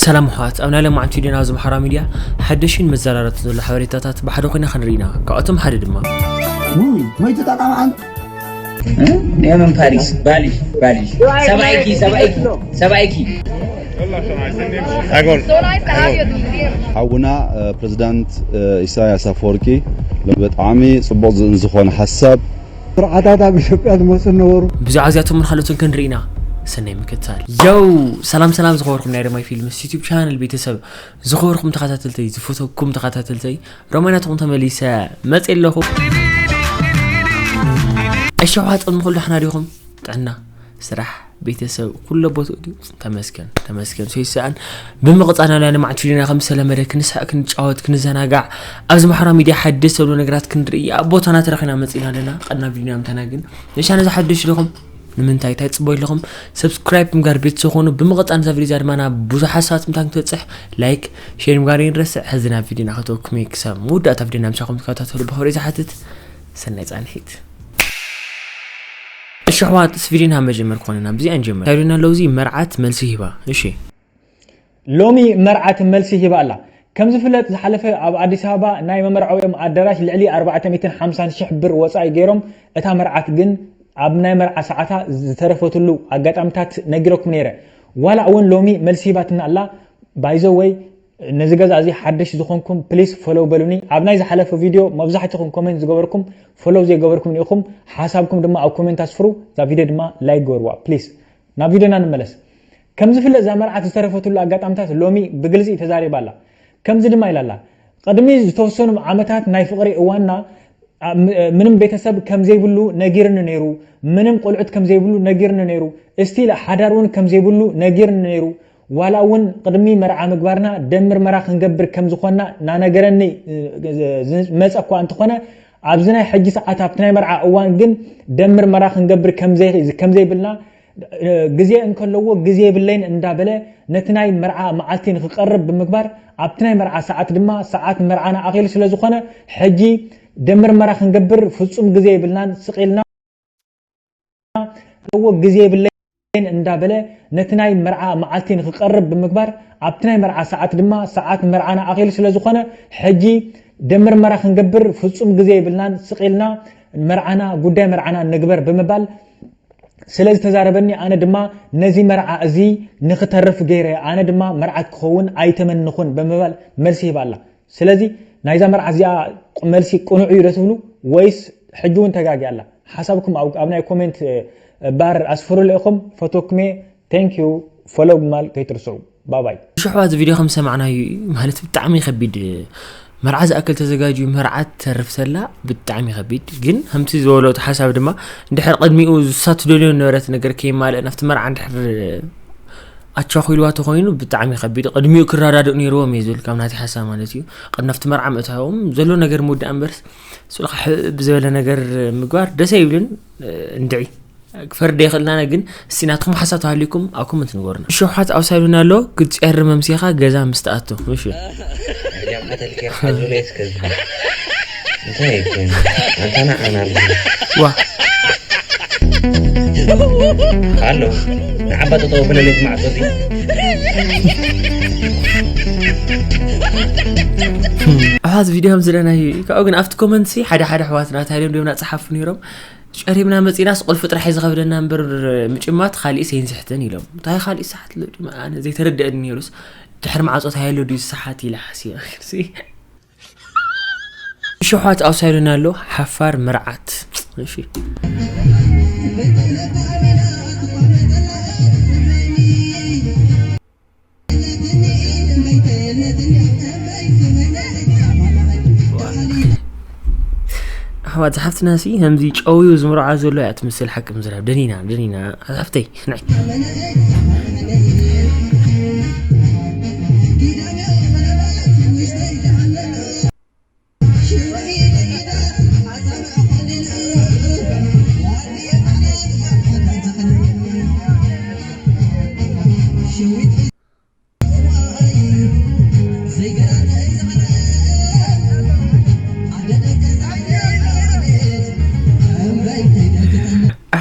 ሰላም ኣሕዋት፣ ኣብ ናይ ሎማዓንቲ ቪድዮና ኣብዚ ማሕበራዊ ሚድያ ሓደሽን መዘራረብቲ ዘሎ ሓበሬታታት ብሓደ ኮይና ክንርኢ ኢና። ካብኣቶም ሓደ ድማ ውይ መይቱ ጠቃሚ ዓንት የመን ፓሪስ ባልሽ ባልሽ ሰብኣይኪ ሰብኣይኪ ሰብኣይኪ ሓውና ፕሬዝዳንት ኢሳያስ ኣፈወርቂ ብጣዕሚ ፅቡቅ ዝኾነ ሓሳብ ስርዓታት ኣብ ኢትዮጵያ ዝመፁ ነበሩ። ብዛዕባ እዚኣቶምን ካልኦትን ክንርኢ ኢና። ሰናይ ምክትታል። ዮው! ሰላም ሰላም ዝኸበርኩም ናይ ደማይ ፊልምስ ዩቲዩብ ቻነል ቤተሰብ፣ ዝኸበርኩም ተኸታተልተይ፣ ዝፈተኩም ተኸታተልተይ፣ ሮማይ ናትኩም ተመሊሰ መፅእ ኣለኹ። እሺ ኣሕዋት፣ ቅድሚ ኩሉ ደሕና ዲኹም? ጥዕና፣ ስራሕ፣ ቤተሰብ ኩሎ ቦትኡ ድዩ? ተመስገን ተመስገን። ሶይሰኣን ብምቕፃል ናይ ሎማዓንቲ ቪድዮና ከም ዝተለመደ ክንስሕቅ ክንጫወት ክንዘናጋዕ ኣብዚ ማሕበራዊ ሚድያ ሓደስ ዘብሎ ነገራት ክንርኢ ኣብ ቦታና ተረኺና መፂና ኣለና። ቀድና ቪድዮና ምተና ግን ንሻነ ዝሓደሽ ኢለኹም ንምንታይ እንታይ ትፅበዩ ኣለኹም? ሰብስክራይብ ምግባር ቤተሰብ ኾኑ። ብምቕፃል እዛ ቪድዮ እዛ ድማ ናብ ብዙሓት ሰባት ምታን ክትበፅሕ ላይክ ሼር ምግባር ይንረስዕ። ሕዚ ናብ ቪድዮና ከተወኩም እየ። ክሳብ መወዳእታ ቪድዮና ምሳኹም ትከታተሉ ብኽብሪ ዝሓትት። ሰናይ ፃንሒት። እሺ ኣሕዋት፣ ቪድዮና መጀመር ኮነ ናብ እዚኣ ንጀምር። እንታይ ዶና ኣለዉ? እዚ መርዓት መልሲ ሂባ። እሺ ሎሚ መርዓት መልሲ ሂባ ኣላ። ከም ዝፍለጥ ዝሓለፈ ኣብ ኣዲስ ኣበባ ናይ መመርዓዊኦም ኣዳራሽ ልዕሊ ኣርባዕተ ሚእትን ሓምሳን ሽሕ ብር ወፃኢ ገይሮም እታ መርዓት ግን ኣብ ናይ መርዓ ሰዓታ ዝተረፈትሉ ኣጋጣሚታት ነጊረኩም ነይረ። ዋላ እውን ሎሚ መልሲ ሂባትና ኣላ። ባይዘወይ ነዚ ገዛ እዚ ሓደሽ ዝኾንኩም ፕሊስ ፎሎው በሉኒ። ኣብ ናይ ዝሓለፈ ቪድዮ መብዛሕትኹም ኮሜንት ዝገበርኩም ፎሎው ዘይገበርኩም ኢኹም። ሓሳብኩም ድማ ኣብ ኮሜንት ኣስፍሩ። እዛ ቪድዮ ድማ ላይክ ገበርዋ ፕሊስ። ናብ ቪድዮና ንመለስ። ከም ዝፍለጥ እዛ መርዓት ዝተረፈትሉ ኣጋጣሚታት ሎሚ ብግልፂ ተዛሪባ ኣላ። ከምዚ ድማ ኢላ ኣላ። ቅድሚ ዝተወሰኑ ዓመታት ናይ ፍቕሪ እዋንና ምንም ቤተሰብ ከም ዘይብሉ ነጊርኒ ነይሩ፣ ምንም ቆልዑት ከም ዘይብሉ ነጊርኒ ነይሩ፣ እስቲል ሓዳር እውን ከም ዘይብሉ ነጊርኒ ነይሩ። ዋላ እውን ቅድሚ መርዓ ምግባርና ደም ምርመራ ክንገብር ከም ዝኾንና እናነገረኒ ዝመፀ እኳ እንተኾነ ኣብዚ ናይ ሕጂ ሰዓት ኣብቲ ናይ መርዓ እዋን ግን ደም ምርመራ ክንገብር ከም ዘይብልና ግዜ እንከለዎ ግዜ የብለይን እንዳበለ ነቲ ናይ መርዓ መዓልቲ ንክቐርብ ብምግባር ኣብቲ ናይ መርዓ ሰዓት ድማ ሰዓት መርዓና ኣኺሉ ስለ ዝኾነ ሕጂ ደም ምርመራ ክንገብር ፍጹም ግዜ የብልናን ስቕ ኢልና ኣለዎ ግዜ የብለይን እንዳበለ ነቲ ናይ መርዓ መዓልቲ ንክቐርብ ብምግባር ኣብቲ ናይ መርዓ ሰዓት ድማ ሰዓት መርዓና ኣኺሉ ስለ ዝኾነ ሕጂ ደም ምርመራ ክንገብር ፍጹም ግዜ የብልናን ስቕ ኢልና መርዓና ጉዳይ መርዓና ንግበር ብምባል ስለ ዝተዛረበኒ ኣነ ድማ ነዚ መርዓ እዚ ንክተርፍ ገይረ ኣነ ድማ መርዓት ክኸውን ኣይተመንኹን ብምባል መልሲ ሂባ ኣላ። ስለዚ ናይዛ መርዓ እዚኣ መልሲ ቅኑዕ እዩ ዶ ትብሉ ወይስ ሕጂ እውን ተጋጊ ኣላ? ሓሳብኩም ኣብ ናይ ኮሜንት ባር ኣስፍሩለ ኢኹም። ፈቶኩሜ thank you follow ብምባል ከይትርስዑ። ባባይ። ሽሕዋት ቪድዮ ከም ሰማዕናዩ ማለት ብጣዕሚ ከቢድ መርዓ ዝኣክል ተዘጋጅዩ መርዓት ተርፍ ተላ ብጣዕሚ ከቢድ ግን ከምቲ ዝበሎ እቲ ሓሳብ ድማ እንድሕር ቅድሚኡ ዝሳት ደልዮ ነበረት ነገር ከይማልእ ናብቲ መርዓ እንድሕር ኣቻኹልዋ ተኾይኑ ብጣዕሚ ከቢድ ቅድሚኡ ክረዳድኡ ነይርዎም እዩ ዝብል ካብ ናቲ ሓሳብ ማለት እዩ ቅድሚ ናብቲ መርዓ ምእታዎም ዘሎ ነገር ምውዳእ እምበርስ ስልካ ብዝበለ ነገር ምግባር ደስ ኣይብልን እንድዒ ክፈርድ የኽእልናነ ግን እስቲ ናትኩም ሓሳብ ተሃልዩኩም ኣብ ኮመንት ንገሩና። ሽውሓት ኣውሳዱና ኣሎ ክትጨሪ መምሲኻ ገዛ ምስ ትኣቱ። እሺ። ያማተልከ ሓዙ ላይ እስከ እንታይ ይከን ኣንተና ኣናል ዋ ኣሎ ንዓባ ጠጠው ብለለይ ማዕጾ እዚ ኣሓዝ ቪድዮ ከም ዝለናዩ ካብኡ ግን ኣብቲ ኮመንት ሲ ሓደ ሓደ ኣሕዋትና ታይሎም ዲዮም ናፀሓፉ ነይሮም ጨሪምና መፂናስ ቁልፊ ጥራሕ እዩ ዝኸብደና እምበር ምጭማት ካሊእ ሰይንስሕትን ኢሎም እንታይ ካሊእ ሰሓት ሎ ድማ ኣነ ዘይተረድአኒ ነይሩስ ድሕሪ ማዕፆ ታየሎ ድዩ ዝሰሓት ኢለ ሓሲበ ሽሓት ኣውሳይዱና ኣሎ ሓፋር መርዓት እሺ ኣሕዋት ዝሓፍትና ሲ ከምዚ ጨውዩ ዝምርዓ ዘሎ እያ ትምስል ሓቂ ምዝራብ ደኒና ደኒና ሓፍተይ ናይ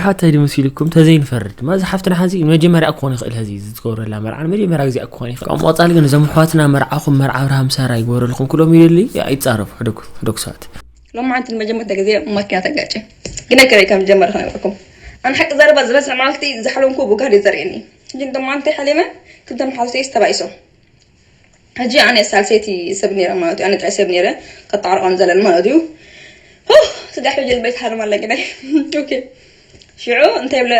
ሓታይ ድመሲልኩም ተዘይንፈርድ ማዚ ሓፍትና ሓዚ መጀመርያ ክኾን ይኽእል። ሀዚ ዝትገብረላ መርዓ ንመጀመርያ ግዜ ክኾን ይኽእል። ካብ መቐፃሊ ግን እዞም ኣሕዋትና መርዓኹም መርዓ ኣብርሃም ሳራ ይግበረልኩም ክሎም ይደሊ። ኣይፃረፉ ሕደጉ ሕደጉ ሰባት። ሎማዓንቲ ንመጀመርታ ግዜ ማኪና ተጋጨ። ግን ኣይከረይ ከም ጀመረ ክነግረኩም። ኣነ ሓቂ ዘረባ ዝበዝሕ መዓልቲ ዝሓለምኩ ብጋር እዩ ዘርእየኒ። ሕጂ ንሎማዓንቲ ሓሊመ ክልተ መሓውስተይ ተባኢሶም። ሕጂ ኣነ ሳልሰይቲ ሰብ ነይረ ማለት እዩ። ኣነ ጥራይ ሰብ ነይረ ከጣዕርዖም ዘለን ማለት እዩ። ሆ፣ ስጋሕ ሕጂ ልበይ ትሃርም ኣላ ግዳይ። ኦኬ። ሽዑ እንታይ ብለ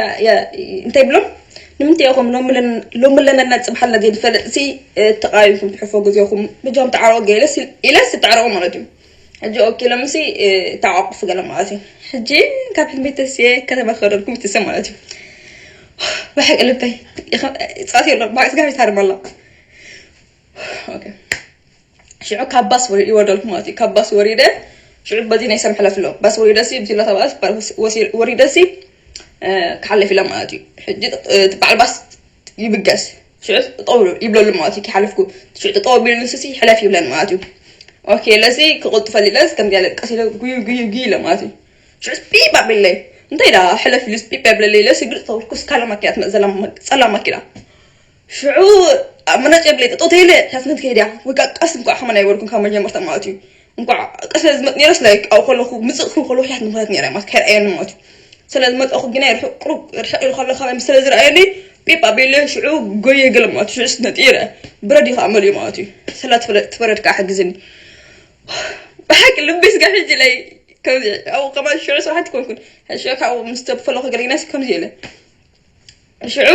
እንታይ ብሎም ንምንታይ ኢኹም ሎሚ ለና ጽብሓልና ዘይንፈልጥ ሲ ተቃሪብኩም ትሕፎ ግዜኹም ብጃም ተዓረቁ ገይለስ ኢለስ ተዓረቁ ማለት እዩ። ሕጂ ኦኬ ለምሲ ተዓቁፍ ገለ ማለት እዩ። ሕጂ ካብ ሕልመይ ተስየ ከተመከረልኩም ይትሰ ማለት እዩ። ብሓቂ ልበይ ጻት የሎ ብሓቂ ስጋሕ ይታርም ኣላ። ሽዑ ካብ ባስ ይወርደልኩ ማለት እዩ። ካብ ባስ ወሪደ ሽዑ በዚ ናይ ሰም ሕለፍ ኣሎ ባስ ወሪደ ሲ ብዚላ ተባስ ወሪደ ሲ ክሓለፍ ኢለ ማለት እዩ። ሕጂ በዓል ባስ ይብገስ ሽዑ ጠው ይብለሉ ማለት እዩ። ክሓለፍኩ ሽዑ ጠው ቢሉ ንሱ ሲ ሕለፍ ይብለን ማለት እዩ። ኦኬ ለሲ ክቕልጥፈል ኢለስ ከምዚ ያለ ቀስ ኢለ ጉዩ ጉዩ ጉዩ ኢለ ማለት እዩ። ሽዑ ፒፕ ኣቢለይ እንታይ ዳ ሕለፍ ኢሉስ ፒፕ ያብለለይ ኢለስ እግሪ ተውርኩስ ካለ ማኪና ትመፅእ ዘላ ጸላ ማኪና ሽዑ ኣብ መናጭ የብለይ ጠጠው ተይለ ሕያት ምን ከይድያ ወይ ከዓ ቀስ እንኳዕ ከመን ኣይበልኩም ካብ መጀመርታ ማለት እዩ። እንኳዕ ቀስ ስለ ዝመጥ ነይረስ ላይክ ኣብ ከለኹ ምፅእ ክም ከለኹ ሕያት ምክንያት ነይረ ማለት ከይርኣየኒ ማለት እዩ። ስለ ዝመጠኹ ግና ርሕቅ ቁሩብ ርሕቅ ኢሉ ከሎ ካባይ ምስ ስለ ዝረኣየኒ ጲጳ ቤለ ሽዑ ጎየ ገለ ማለት እዩ። ሽዑስ ነጢረ ብረድ እዩ ከዓ መሊኡ ማለት እዩ። ስላ ትፈረድ ከዓ ሕግዝኒ ብሓቂ ልበይ ስጋ ሕጂ ላይ ከምዚ ኣብኡ ከማን ሽዑ ስራሕቲ ኮንኩን ሽዑ ካብኡ ምስ ተፈለኹ ገለ ግናስ ከምዚ ኢለ ሽዑ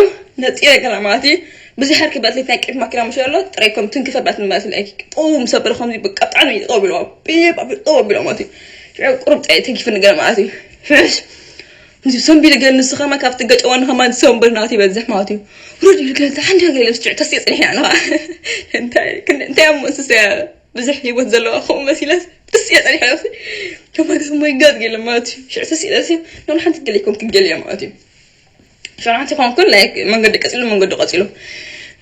ነፂረ ገለ ማለት እዩ። ብዙሕ ሕርክ በትሌት ናይ ቅድሚ ማኪና ምሽ ኣሎ ጥራይ ከም ትንክፈ ባት ማለት እዩ። ጠው ምስ ኣበለ ከምዚ በቃ ብጣዕሚ ጠው ቢልዋ ቢብ ኣቢሉ ጠው ኣቢልዋ ማለት እዩ። ሽዑ ቁሩብ ጥራይ ተጊፍኒ ገለ ማለት እዩ። ሽዑስ እዚ ሰንቢደ ገለ ንሱ ከማን ካብ ትገጨወኒ ከማን ሰንበድ ናት ይበዝሕ ማለት እዩ። ውረድ ይብል ገለ ሓንቲ ገለ ኢለ ሽዑ ተስየ ፀኒሐ ኣለዋ። እንታይ ክንዲ- እንታይ እሞ እንስሳ እያ ብዙሕ ህይወት ዘለዋ ከምኡ መሲላስ ተስየ ፀኒሐ ኣለዋ። ከማን ከማን ጋዝ ገለ ማለት እዩ። ሽዑ ተስየ ተስየ ኖን ሓንቲ ገለ ይኮን ክገለ ማለት እዩ። ሸውዓተ ኮንኩን ላይክ መንገዲ ቀፂሉ መንገዲ ቀፂሉ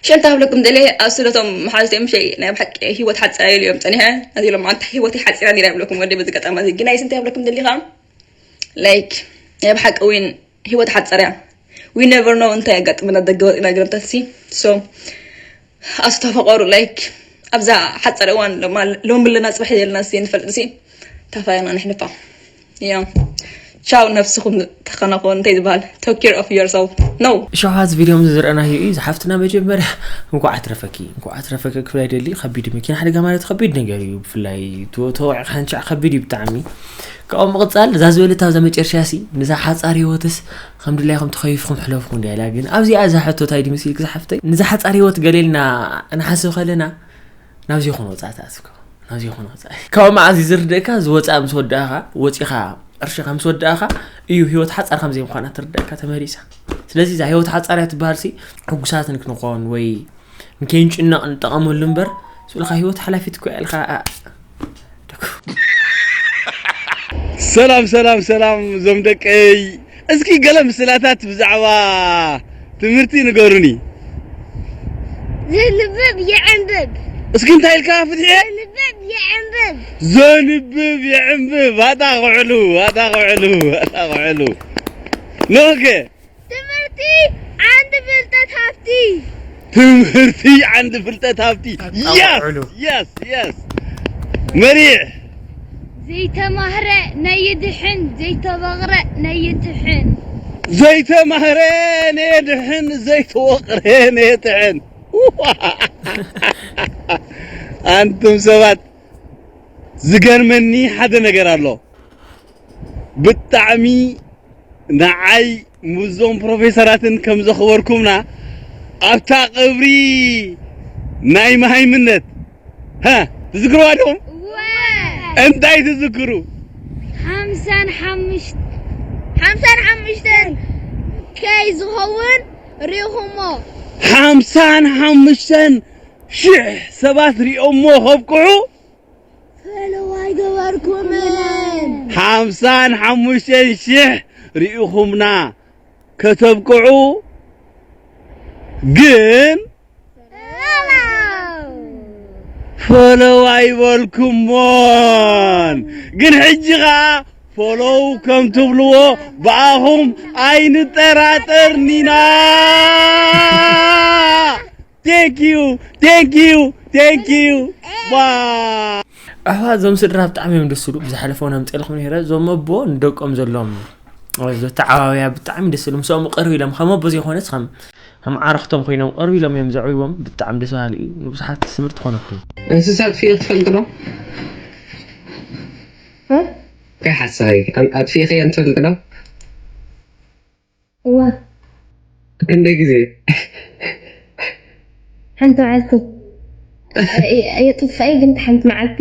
ሸንታ ክብለኩም ደሊ ኣብ ስደቶም መሓዝተኦም ሸይ ናይ ብሓቂ ህይወት ሓፃ ኢሉ እዮም ፀኒሐ ናዚ ኢሎም ኣንታ ህይወት ሓፂራ ኒራ ይብለኩም ወደ በዚ ገጣማ እዚ ግን ኣይስ እንታይ ይብለኩም ደሊ ከዓ ላይክ ናይ ብሓቂ ዊን ህይወት ሓፀር እያ we never know እንታይ ያጋጥመና ደገ ወፂና ገረምታት ሲ so ኣስተፈቀሩ ላይክ ኣብዛ ሓፀር እዋን ሎም ኣለና ፅባሕ ዘለና ሲ ንፈልጥ ሲ ታፋየና ንሕልፋ ያ ቻው ነብስኹም ተኸናኾ እንታይ ዝበሃል take care of yourself no እሾሓት ቪድዮም ዝረአናዮ እዩ ዝሓፍትና መጀመርያ እንኳዕ ኣትረፈኪ እንኳዕ ኣትረፈኪ ክብል ኣይደሊ ከቢድ መኪና ሓደጋ ማለት ከቢድ ነገር እዩ ብፍላይ ተወዕካ ሕንቻዕ ከቢድ እዩ ብጣዕሚ ካብኡ ምቕፃል እዛ ዝበለት ኣብዛ መጨረሻ ሲ ንዛ ሓፃር ህይወትስ ከም ድላይኹም ተኸይፍኩም ሕለፍኩም እንዲያ ኢላ ግን ኣብዚኣ እዛ ሕቶታይ ድምስልክ ዝሓፍተይ ንዛ ሓፃር ህይወት ገሌልና ንሓስብ ከለና ናብዚ ይኹን ወፃእ ተኣስብካ ናብዚ ይኹን ወፃእ ካብ መዓዝ እዩ ዝርድእካ ዝወፃእ ምስ ወዳእኻ ወፂኻ ቅርሽኻ ምስ ወዳእኻ እዩ ህይወት ሓፃር ከም ዘይምዃና ትርድእካ ተመሊሳ ስለዚ እዛ ህይወት ሓፃር እያ ትበሃል ሲ ሕጉሳትን ክንኾን ወይ ንከይንጭነቕ ንጠቐመሉ እምበር ስኡልካ ህይወት ሓላፊት እኮ ኢልካ ሰላም ሰላም ሰላም እዞም ደቀይ እስኪ ገለ ምስላታት ብዛዕባ ትምህርቲ ንገሩኒ ዘንብብ የዕንብብ እስኪ እንታይ ኢልካ ፍትሐ ዘንብብ የዕንብብ ዘንብብ የዕንብብ ኣታ ክዕሉ ኣታ ክዕሉ ኣታ ክዕሉ ኖከ ትምህርቲ ዓንዲ ፍልጠት ሃፍቲ ትምህርቲ ዓንዲ ፍልጠት ሃፍቲ yes yes yes መሪሕ ዘይተማህረ ነይድሕን ዘይተበቕረ ነይትሕን ዘይተማህረ ነየድሕን ዘይተወቕረ ነየጥዕን ኣንቱም ሰባት ዝገርመኒ ሓደ ነገር ኣሎ ብጣዕሚ ንዓይ ምስዞም ፕሮፌሰራትን ከም ዘኽበርኩምና ኣብታ ቀብሪ ናይ መሃይምነት ትዝክርዋ ዶ እንታይ ትዝክሩ ሓምሳን ሓምሽተን ሓምሳን ሓምሽተን ከይ ዝኸውን ርኢኹሞ ሓምሳን ሓምሽተን ሽሕ ሰባት ሪኦሞ ከብቅዑ ፈለዋ ኣይገበርኩምን ሓምሳን ሓሙሽተን ሽሕ ርኢኹምና ከተብቅዑ ግን ፈለዋ ኣይበልኩሞን ግን ሕጂ ኸዓ ፎሎው ከም ትብልዎ ብኣኹም ኣይንጠራጠርኒና። Thank you, thank you, thank you. ዋ ኣሕዋ እዞም ስድራ ብጣዕሚ እዮም ደስ ዝብሉ። ብዝሓለፈ እውን ኣምፅኤልኩም ነይረ። እዞም ኣቦ ንደቆም ዘለዎም ዘተዓባብያ ብጣዕሚ ደስ ዝብሉ። ምስኦም ቅርብ ኢሎም ከም ኣቦ ዘይኮነስ ከም ከም ዓረኽቶም ኮይኖም ቅርብ ኢሎም እዮም ዘዕብዎም። ብጣዕሚ ደስ በሃሊ እዩ። ንብዙሓት ትምህርቲ ትኾነኩም። እንስሳ ኣጥፊኡ ትፈልጥ ዶ? እንታይ ሓሳብ እዩ? ኣም- ኣጥፊእኽየን ትፈልጥ ዶ? እዋ ክንደይ ግዜ? ሓንቲ መዓልቲ የጥፋይ ግን ሓንቲ መዓልቲ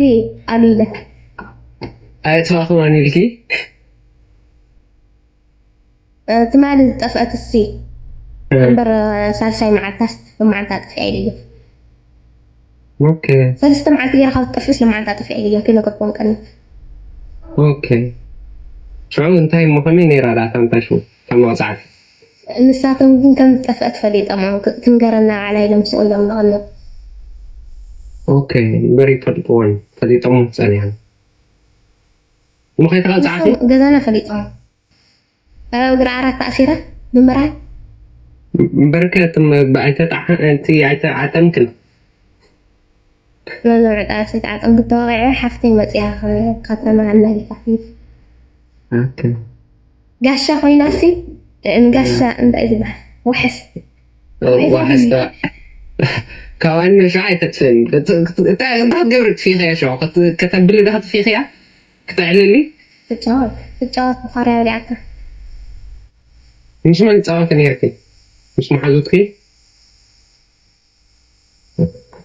ኣሉ ኢለ ኣየጥፋእኽዋን ኢልኪ? ትማሊ ዝጠፍአት እሲ እምበር ሳልሳይ መዓልታስ ብመዓልታ ኣጥፊኣ ኢለዮ። ኦኬ ሰለስተ መዓልቲ ገይራ ካብ ትጠፍእስ ብመዓልታ ኣጥፊኣ ኢለዮ። ክነገርኩም ቀኒ ኦኬ። ሽዑ እንታይ እሞ ከመይ ነይራ ደኣ እታ እንታይ ሽሙ እታ መቕጻዕቲ? ንሳቶም ግን ከም ዝጠፍአት ፈሊጦም እዮም። ክ- ክንገረና ባዕላ ኢሎም ስቕ ኢሎም ንቐልብ። ኦኬ እምበር ይፈልጥዎን ፈሊጦም ጸኒሖም። እሞ ከይተቐጻዕቲ? ንሶም ገዛና ፈሊጦም። ኣብ እግሪ ዓራት ተኣሲራ ብምራይ እምበርከ እትም ብኣይተጣዓ እቲ ኣይተዓጠምክን መዘምዕጣ ሴት ዓጠም ብተወቂዐ ሓፍተይ መፅያ ከተማ ኣናሊፋ ኦኬ ጋሻ ኮይና ሲ ንጋሻ እንታይ ዝበሃል ዋሕስ ዋሕስታ ካብ ኣነ ሻዕ ኣይተጥፍእን እንታይ ክትገብሪ ትፊኽያ ሸ ከተብሊ ዶ ክትፊኽያ ክተዕልሊ ትጫወት ትጫወት ብኻርያ በሊዓካ ምስ መን ትፃወቲ ነርኪ ምስ መሓዙትኪ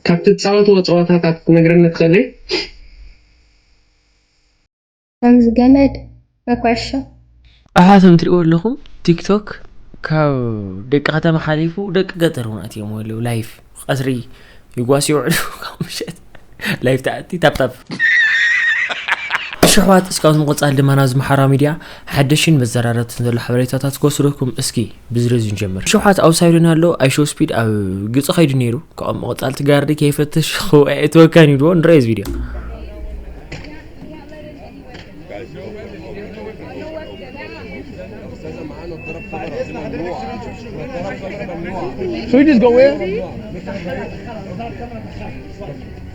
ካብ ትፃወትዎ ፀዋታታት ክትነግረኒ ትኽእሊ ከምዚ ገመድ መኩዕሾ ኣሓቶም ትሪእዎ ኣለኹም ቲክቶክ ካብ ደቂ ከተማ ሓሊፉ ደቂ ገጠር እውን ኣትዮም ኣለዉ ላይፍ ቀትሪ ይጓስ ይውዕሉ ካብ ምሸት ላይፍ ተኣቲ ታፕታፕ ሽሕዋት እስካብ ምቕፃል ድማ ናብዚ ማሕበራዊ ሚድያ ሓደሽን መዘራረብትን ዘሎ ሓበሬታታት ክወስደኩም እስኪ ብዝርዝር ንጀምር ሽሕዋት ኣብ ሳይዶን ኣሎ ኣይሾ ስፒድ ኣብ ግፂ ከይዱ ነይሩ ካብ ምቕፃል ትጋርዲ ከይፈትሽ ክውዕ እትወካን ይድዎ ንረኦ እዚ ቪድዮ So we just go where?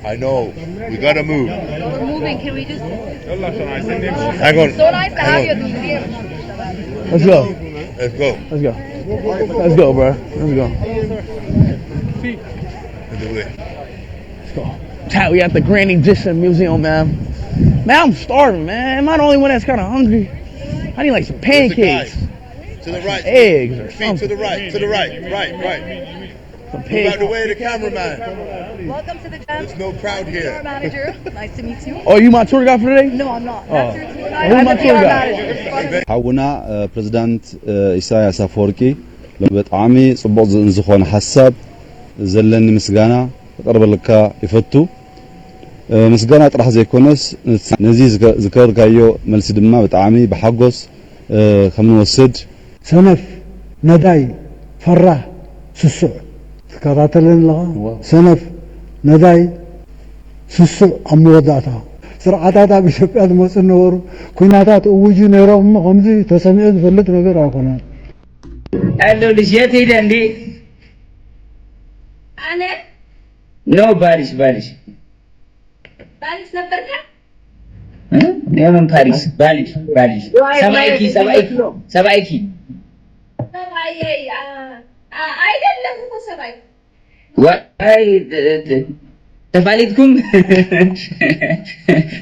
I know. We gotta move. We're moving. Can we just? Hang on. So nice to have you Hang at the museum. Let's go. Let's go. Let's go. Let's go, bro. Let's go. Let's do it. Let's go. Chat, we at the Granny Disher Museum, man. Man, I'm starving, man. Am I the only one that's kind of hungry? I need like some There's a guy. Pancakes, To the right. Eggs or Feet to the something. Right. To the right. Right. Right. Some Move out the pancakes. Way, the cameraman. Welcome to the camp. There's no crowd here. Manager, nice to meet you. Oh, you my tour guide for today? No, I'm not. Oh. That's your tour Who my guide. tour guide? ሓውና ፕሬዚዳንት ኢሳያስ ኣፈወርቂ ሎሚ ብጣዕሚ ፅቡቕ ዝኾነ ሓሳብ ዘለኒ ምስጋና ክቐርበልካ ይፈቱ። ምስጋና ጥራሕ ዘይኮነስ ነዚ ዝገበርካዮ መልሲ ድማ ብጣዕሚ ብሓጎስ ከም ንወስድ ሰነፍ፣ ነዳይ፣ ፈራህ፣ ስሱዕ። ትከታተለኒ ኣለኻ? ሰነፍ፣ ነዳይ፣ ስሱዕ ኣብ መወዳእታ። ስርዓታት ኣብ ኢትዮጵያ ዝመፁ ነበሩ። ኲናታት እውጁ ነይሮም እሞ ከምዚ ተሰሚዑ ዝፈልጥ ነገር ኣይኮነን። ኣለሁልሽ። የት ሄደ እንዴ? ኣነ ኖ ባልሽ ባልሽ ባልሽ ነበርካ? የመን ፓሪስ ባልሽ ባልሽ ሰብኣይኪ ሰብኣይኪ ሰብኣይኪ ሰብኣየይ አ- አ- ኣይደለም እኮ ሰብኣይ ዋይ ተፋሊጥኩም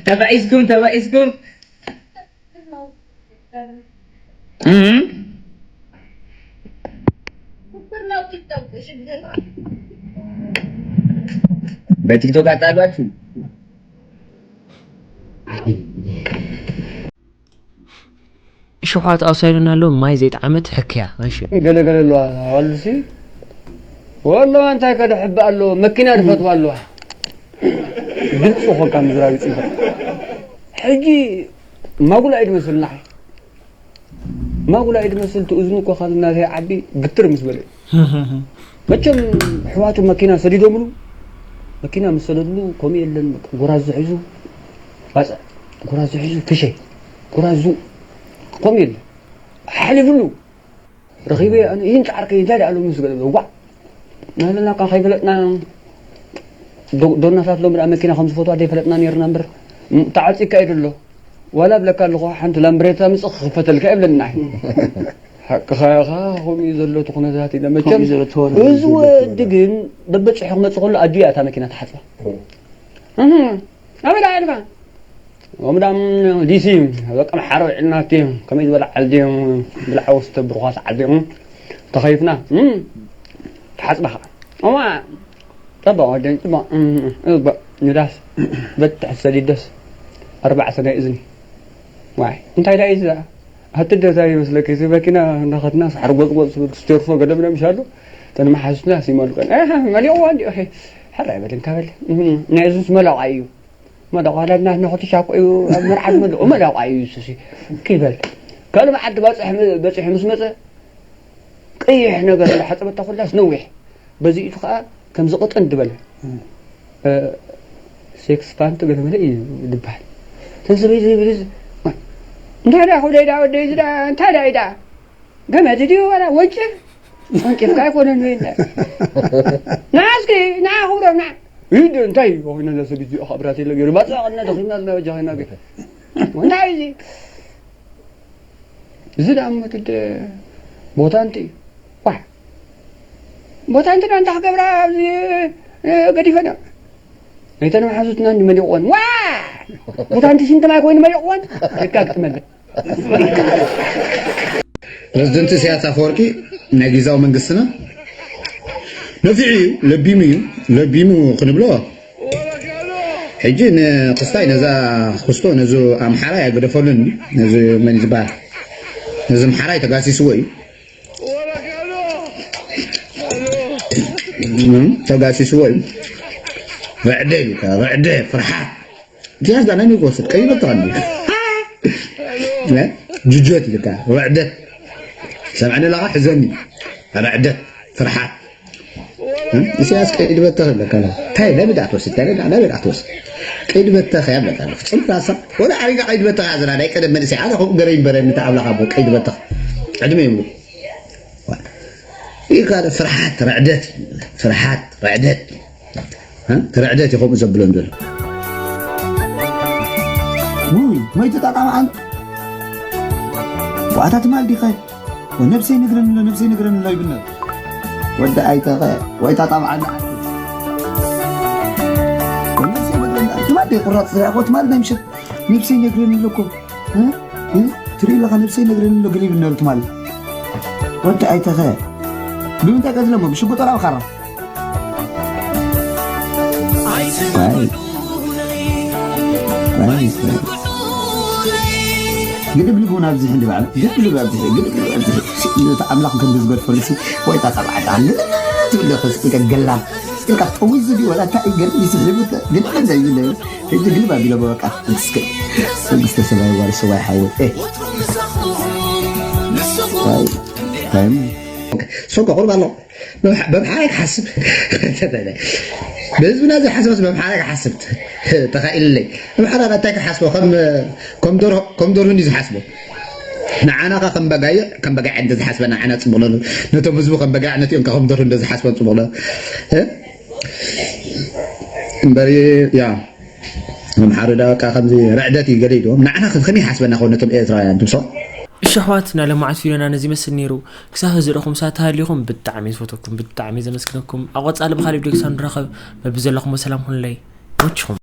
ተፋኢስኩም ተፋኢስኩም እም ቁጥር ነው ቲክቶክ ሽግር በቲክቶክ አጣሏችሁ ሽውሓት ኣብ ሳይዶን ኣሎ ማይ ዘይጠዓመት ሕክያ እሺ ገለገለ ኣለዋ ኣዋልድሲ ወሎ እንታይ ከደሕብ ኣሎ መኪና ድፈትዋ ኣለዋ ግልፂ ኮንካ ምዝራብ ይፅንፈ ሕጂ ማጉላ እዩ ድመስል ንዓይ ማጉላ እዩ ድመስል እቲ እዝኑ እኮ ካብ እናተይ ዓቢ ግትር ምስ በለ እዩ መቸም ኣሕዋቱ መኪና ሰዲዶምሉ መኪና ምስ ሰደድሉ ከምኡ የለን በቃ ጎራዙ ሒዙ ባፅዕ ጎራዙ ሒዙ ፍሸይ ኩራዙ ከምኡ ኢሉ ሓሊፍሉ ረኺበ። ኣነ ይህን ጻዕርከ እንታይ ደኣ ሎሚ ምስ ገለ ዋ ናለና እኳ ከይፈለጥና ዶ- ዶናታት ሎም ደኣ መኪና ከም ዝፈትዋ ዘይፈለጥና ነርና እምበር ተዓጺካ እዩ ደሎ ዋላ ብለካ ኣለኹ ሓንቲ ላምብሬታ ምጽእ ክኽፈተልካ ይብለና። ሓቅኻ ኢኻ። ከምኡ እዩ ዘሎ እቲ ኩነታት ኢለ መቸም ከምኡ እዩ ዘሎ እቲ ወረ እዚ ዘሎ እቲ ወዲ ወረ። ግን በበጽሑ ክመጽእ ከሎ ኣዲኡ እያ እታ መኪና ትሓጽባ። ኣበዳ ኣልፋ ወምዳም ዲሲ በቃ መሓሮ ዕልናቲ ከመይ ዝበላ ዓልዲ ብልዓው ስተብርኳስ ዓዲ ተኸይፍና ተሓጽባኻ እዋ ጠባ ወደን ጽባ ንዳስ በትሕ ሰዲደስ ኣርባዕተ ናይ እዝኒ ዋይ እንታይ ዳ እዩ ዝኣ ኣቲ ደታ ይመስለኪ እዚ መኪና እናኸድና ሳሕር ጎጽጎጽ ስተርፎ ገደምና ምሻሉ ተንመሓዙትና ሲመልቀን መሊቕዋ እንዲኦ ሕራ ይበልን ካበል ናይ እዝንስ መላቋ እዩ መደቋለና ንኽትሻኩ እዩ ኣብ መርዓት መድኡ መደቋ እዩ ሱሲ ክይበል ካልእ መዓልቲ ባፅሕ በፂሑ ምስ መፀ ቀይሕ ነገር እንዳሓፀበታ ኩላስ ነዊሕ በዚኢቱ ከዓ ከምዚ ቅጥን ዝበለ ሴክስ ፓንት ገለመለ እዩ ዝበሃል ተሰበይ ዘይብል እንታይ ዳ ኩደይ ዳ ወደይ ዝዳ እንታይ ዳ ኢዳ ገመድ ድዩ ዋላ ወንጭፍ ወንጭፍካ ኣይኮነን ወይ እንዳ ና እስኪ ና ክብሮም ና ይደ እንታይ ኮይኑ ነዚ ቢዚ ኦኻ ብራት የለ ገይሩ ባጻ ቀና ደኺና እና ጃኺና ገ እንታይ እዚ እዚ ዳሞ ትደ ቦታ እንት ዋ ቦታ እንትና እንታ ክገብራ ኣብዚ ገዲፈና ኣይተን መሓዙትና እንዲ መሊቕወን ዋ ቦታ እንት ሽንትማይ ኮይኑ መሊቕወን ደካ ክትመልእ ፕረዚደንት ኢሳያስ ኣፈወርቂ ናይ ግዛዊ መንግስትና ነፊዑ እዩ ለቢሙ እዩ ለቢሙ ክንብሎ ሕጂ ንክስታይ ነዛ ክስቶ ነዚ ኣምሓራይ ኣይገደፈሉን ነዚ መን ዝበሃል ነዚ ኣምሓራይ ተጋሲስዎ እዩ ተጋሲስዎ እዩ ርዕደ ኢሉካ ርዕደ ፍርሓት ኢሳያስ ዳና ኒኮስድ ቀይበትኻ እንዲ ጅጀት ኢልካ ርዕደት ሰምዐኒ ኣለኻ ሕዘኒ ርዕደት ፍርሓት ኢሳያስ ቀይዲ በተኽ ኣለካ እንታይ ናይ ብድዓ ትወስድ ናይ ብድዓ ናይ ብድዓ ትወስድ ቀይዲ በተኽ እያ ኣለካ ፍጹም ራሳ ወላ ሓሪጋ ቀይዲ በተኽ እያ ዘላ ናይ ቀደም መንእሰይ ኣነ ከምኡ ገረ ይንበረ ምታ ኣብላኻ ቀይዲ በተኽ ዕድመ ይብሉ ይካለ ፍርሓት ርዕደት ፍርሓት ርዕደት ርዕደት እዩ ከምኡ ዘብሎም ዘሎ ውይ መይቱ ጣጣ መዓል ዋታ ትማል ዲኸ ነብሰይ ነግረን ኣሎ ነብሰይ ነግረን ኣሎ ይብነ ወዲ ኣይተኸ ወይ ጣጣ መዓል ትማል ቁራፅ ስራሕ ኮ ትማል ናይ ምሸት ነብሰይ ነግረን ኣለኩም ትርኢ ኣለኻ ነብሰይ ነግረኒ ኣሎ ገለ ይብል ነሩ ትማሊ ወዲ ኣይተኸ ብምንታይ ቀትለሞ ብሽጉጥ ወላ ብኻራ ግድብ ልቡ ናብዚ ሕንዲ ባዕሉ ግድብ ልቡ ኣብዚ ግድብ ልቡ ኣብዚ እቲ ኣምላኽ ከም ዝገድፈሉ ሲ ወይ ጣጣ ባዕዳ ትብል ዶ ከስኢለ ገላም ኢልካ ጠዊዙ ድዩ ወላ እንታይ እዩ ገለ ይስሕብ ግን እንታይ ይብለ ሕጂ ግልብ ኣቢሎ በቃ እስከ መንግስተ ሰማይ ዋል ሰማይ ሓወይ እ ታይም ሶ ከቁርብ ኣሎ በምሓራይ ክሓስብ በህዝብና ዘይሓስበስ በምሓራይ ክሓስብ ተኻኢልለይ ኣምሓራ እንታይ ክሓስቦ ከም ደርሆ እንዲ ዝሓስቦ ንዓና ኸ ከም በጋይዕ ከም በጋይዕ እንተ ዝሓስበና ዓና ጽቡቕ ነሉ ነቶም ህዝቡ ከም በጋይዕ ነቲኦም ከም ደርሆ እንተ ዝሓስበን ጽቡቕ ነሉ እምበሪ ያ ኣምሓሩ ዳ በቃ ከምዚ ርዕደት እዩ ገለ ኢልዎም ንዓና ከመይ ሓስበና ኸው ነቶም ኤርትራውያን ትምሶ እሺ ኣሕዋት ናይ ለማዓት ቪድዮና ነዚ ይመስል ነይሩ ክሳብ ህዚ ረኹም ሳተሃልዩኹም ብጣዕሚ ዝፈተኩም ብጣዕሚ ዘመስግነኩም ኣብ ቀጻሊ ብኻሊእ ቪድዮ ክሳብ ንራኸብ በብዘለኹም ሰላም ሁንለይ ወችኹም